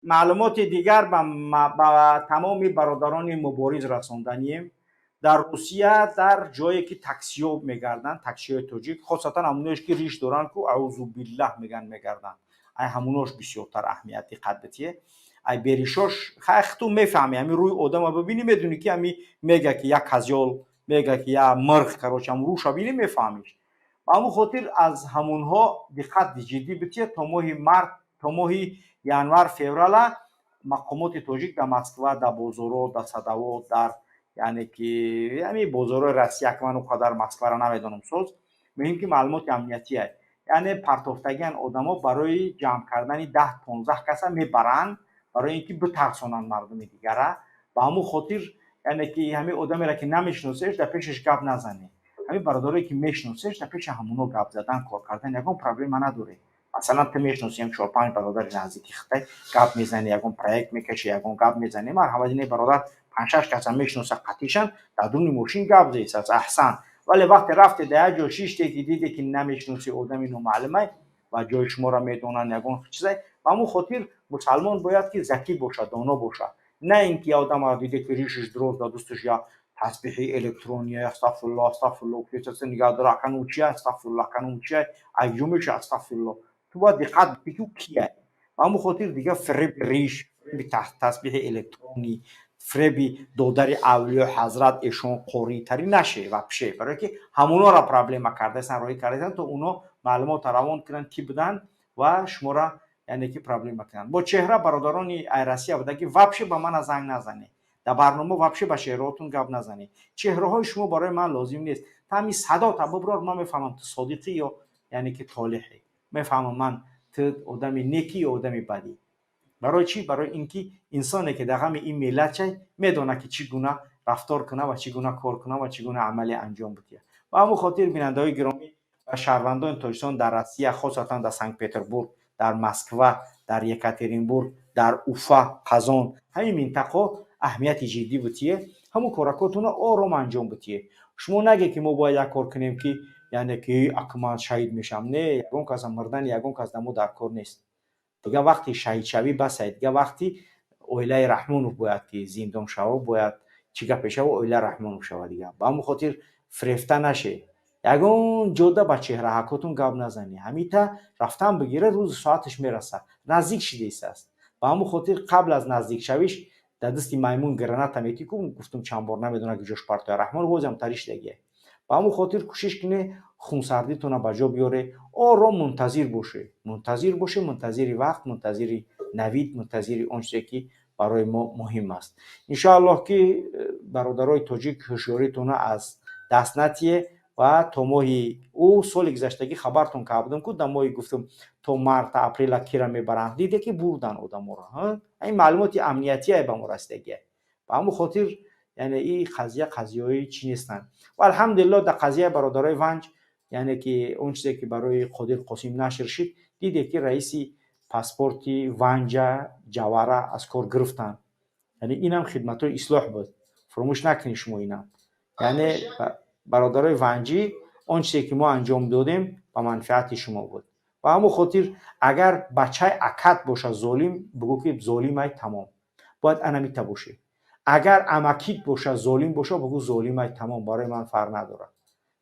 Маълумоти дигар ба тамоми бародарони мубориз расонданием. Дар Русия, дар ҷое ки таксиҳо мегарданд, таксиҳои тоҷик, хосатан ҳамоноеш ки риш доранд, ку аузубиллаҳ меган, мегарданд, ай ҳамонош бисёртар аҳамият, диққат битие. Ай беришош хай ту мефаҳми, ҳами рӯи одама бибинӣ, медунӣ, ки ҳами мега, ки як козёл, мега, ки я мирғ, короче, ҳам рӯша бинӣ, мефаҳмиш. Ба ҳамун хотир аз ҳамонҳо диққати ҷиддӣ битие. То моҳи март, то моҳи январ, феврала мақомоти тоҷик дар Москва, дар бозорҳо, дар Садовод, дар, яъне ки, ҳамин бозорҳои Россия, ки ман он қадар Москваро намедонам соз, муҳим ки маълумоти амниятие, яъне партофтагиан одамо барои ҷамъ кардани 10-15 каса мебаранд, барои ин ки битарсонанд мардуми дигара. Ба ҳамун хотир, яъне ки, ҳамин одамеро ки намешиносеш, дар пешаш гап назанӣ. Ҳамин бародарое ки мешиносеш, дар пеши ҳамуно гап задан, кор кардан ягон проблема надоред. Масалан, ту мешиноси ям чор-панҷ бародари наздики хитай, гап мезанӣ, ягон проект мекашӣ, ягон гап мезанӣ, марҳамат. Ин бародар панҷ-шаш каса мешиноса, қатишан дар дуни мошин гап зесаст, аҳсан. Вале вақте рафте, дар як ҷо шиште, ки диде, ки намешиноси, одами номаълумай ва ҷои шуморо медонанд, ягон чизай. Ба ҳамун хотир мусалмон бояд ки закӣ бошад, доно бошад, на ин ки одамро диде, ки ришиш дроз, дар дасташ я тасбиҳи электрония, астағфирулло, астағфирулло, нигаҳ дора, акану чия, астағфирулло, акану чия, айҷо меша, астағфирулло. Ту бояд диққат бикунӣ, ки ӯ кия. Ба ҳамун хотир дигар фиреби риш, фиреби тасбиҳи электронӣ, фиреби додари авлиё, ҳазрат, эшон, қоритарӣ наше вообще, барое ки ҳамонора проблема кардаистан, роҳӣ кардаистан, то уно маълумотро равон кунанд, ки буданд ва шуморо, яъне ки, проблема кунанд. Бо чеҳра бародарони ай Россия буда, ки вообще ба мана занг назанед, дар барнома вообще ба чеҳраҳотон гап назанед. Чеҳраҳои шумо барои ман лозим нест. Та ҳамин садота биброр, ман мефаҳмам, ту содиқӣ ё, яъне ки, толиҳӣ, мефаҳмам ман, ту одами некӣ ё одами бадӣ. Барои чӣ? Барои ин ки инсоне ки дар ғами ин миллат чай, медонад, ки чӣ гуна рафтор кунад ва чӣ гуна кор кунад ва чӣ гуна амале анҷом бидиҳад. Ба ҳамун хотир, бинандаҳои гиромӣ ва шаҳрвандони Тоҷикистон дар Россия, хосатан дар Санкт Петербург, дар Москва, дар Екатеринбург, дар Уфа, Қазон, ҳамин минтақаҳо, аҳамияти ҷиддӣ бутие, ҳамун коракотонро ором анҷом бутие. Шумо наге, ки мо бояд як кор кунем, ки, яъне ки, ака, ман шаҳид мешавам. Не, ягон каса мурдани ягон кас дар мо дар кор нест. Дигар вақти шаҳидшавӣ басай, дигар вақти оилаи Раҳмонов бояд ки зиндон шава, бояд чӣ гапе шава, оилаи Раҳмонов шава дигар. Ба ҳамон хотир фирефта наше, ягон ҷода ба чеҳраҳакотон гап назанӣ. Ҳамита рафтан бигира, рӯзи соаташ мерасад, наздик шидааст. Ба ҳамон хотир қабл аз наздикшавиш дар дасти маймун граната метӣ ку, гуфтум чанд бор, намедонам ки ҷош партоя. Раҳмонов бозам таришдагия. Ба ҳамон хотир кӯшиш кунед, хунсардитонро ба ҷо биёре, ором мунтазир боше, мунтазир боше, мунтазири вақт, мунтазири навид, мунтазири он чизе ки барои мо муҳим аст. Иншоаллоҳ, ки бародарои тоҷик ҳушёритонро аз даст натиҳе. Ва то моҳи ӯ соли гузаштагӣ хабартон карда будам, ку дар моҳи, гуфтум, то марта, апрела кира мебаранд, диде, ки бурдан одаморо. Ин маълумоти амниятие ба мо расидагия. Ба ҳамон хотир, яъне, ин қазия қазияҳои чӣ нестанд. Ва алҳамдулилло, дар қазияи бародарои Ванҷ, яъне ки, он чизе ки барои Қодир Қосим нашр шид, диде, ки раиси паспорти Ванҷа Ҷавара аз кор гирифтанд. Яъне инам хидматҳои ислоҳ буд, фуромӯш накунед шумо инам. Яъне, бародарои ванҷӣ, он чизе ки мо анҷом додем, ба манфиати шумо буд. Ба ҳамон хотир, агар бачаи акат бошад золим, бигӯ, ки золимай, тамом, бояд анамита бошӣ. Агар амакит бошад золим бошад, бигӯ золимай, тамом, барои ман фарқ надорад.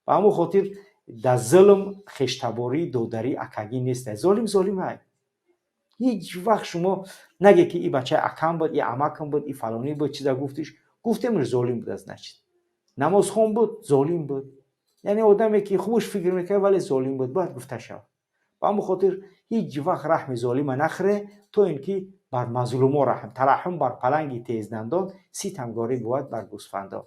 Ба ҳамон хотир дар зулм хештаборӣ, додарӣ, акагӣ нест. Золим золимай. Ҳеҷ вақт шумо наге, ки и бачаи акам буд, и амакам буд, и фалонӣ буд, чиза гуфтиш, гуфтемш, золим буд, значит. Намозхон буд, золим буд. Яъне одаме ки хубш фикр мекард, вале золим буд, бояд гуфта шавад. Ба ҳамон хотир ҳеҷ вақт раҳми золима нахӯре, то ин ки бар мазлумо раҳм. Тараҳҳум бар паланги тездандон, ситамгорӣ бувад бар гӯсфандон.